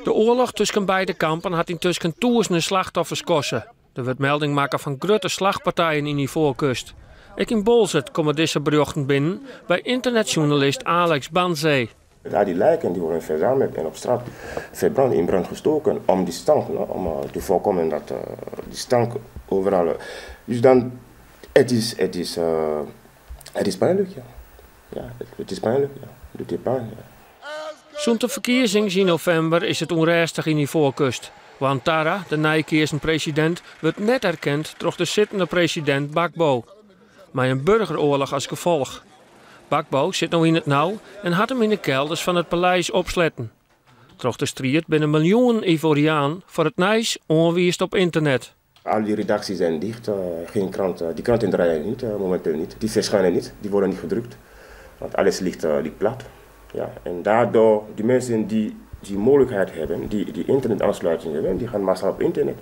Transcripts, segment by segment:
De oarloch tusken beide kampen hat yntusken tûzenen slachtoffers koste. Der wurdt melding makke fan grutte slachpartijen yn Ivoarkust. Ek yn Boalsert komme dizze berjochten binnen by ynternetsjoernalist Alex Banzee. Daar die lijken die worden verzameld en op straat verbrand, in brand gestoken om die stank, no, om te voorkomen dat die stank overal. Dus dan, het is pijnlijk, ja. Ja, het is pijnlijk, ja. Het doet pijn, ja. Sûnt de ferkiezings yn novimber is it ûnrêstich yn Ivoarkust. Ouattara, de nijkeazen presidint, wurdt net erkend troch de sittende presidint Gbagbo. Mei in boargeroarloch as gefolch. Gbagbo sit no yn it nau en hat him yn de kelders fan it paleis opsletten. Troch de striid binne miljoenen Ivorianen foar it nijs oanwiisd op ynternet. Al die redacties zijn dicht, geen krant, die kranten draaien niet, momenteel niet. Die verschijnen niet, die worden niet gedrukt. Want alles ligt plat. Ja, en daardoor, die mensen die die mogelijkheid hebben, die die internetaansluiting hebben, die gaan massaal op internet.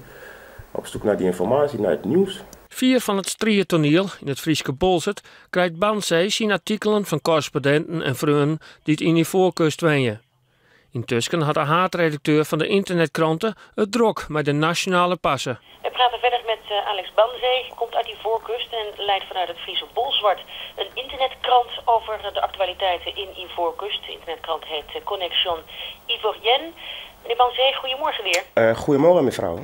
Op zoek naar die informatie, naar het nieuws. Fier fan it striidtoaniel yn it Fryske Boalsert krijt Banzee syn artikelen fan korrespondinten en freonen dy't yn Ivoarkust wenje. Yntusken hat de haadredakteur fan de ynternetkrante it drok mei de nasjonale parse. We praten verder met Alex Banzee, komt uit Ivoorkust en leidt vanuit het Friese Bolsward een internetkrant over de actualiteiten in Ivoorkust. De internetkrant heet Connexion Ivoirienne. Meneer Banzee, goedemorgen weer. Goedemorgen, mevrouw.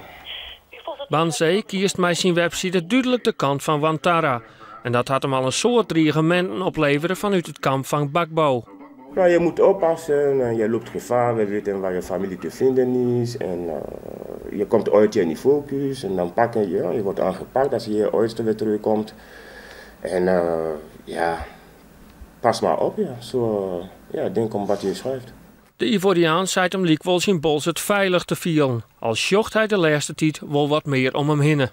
U volgt het Banzee kiest mei syn webside dúdlik de kant fan Ouattara. En dat hat him al in soad drigeminten oplevere fanút it kamp fan Gbagbo. Nou, je moet oppassen en je loopt gevaar. We weten waar je familie te vinden is. En je komt ooit in focus en dan pakken je, je wordt aangepakt als je hier ooit weer terugkomt. En ja, pas maar op, ja. Zo, ja, denk om wat je schrijft. De Ivoriaan seit him lykwols yn Boalsert feilich te fielen. Al sjocht hy de lêste tiid wol wat mear om him hinne.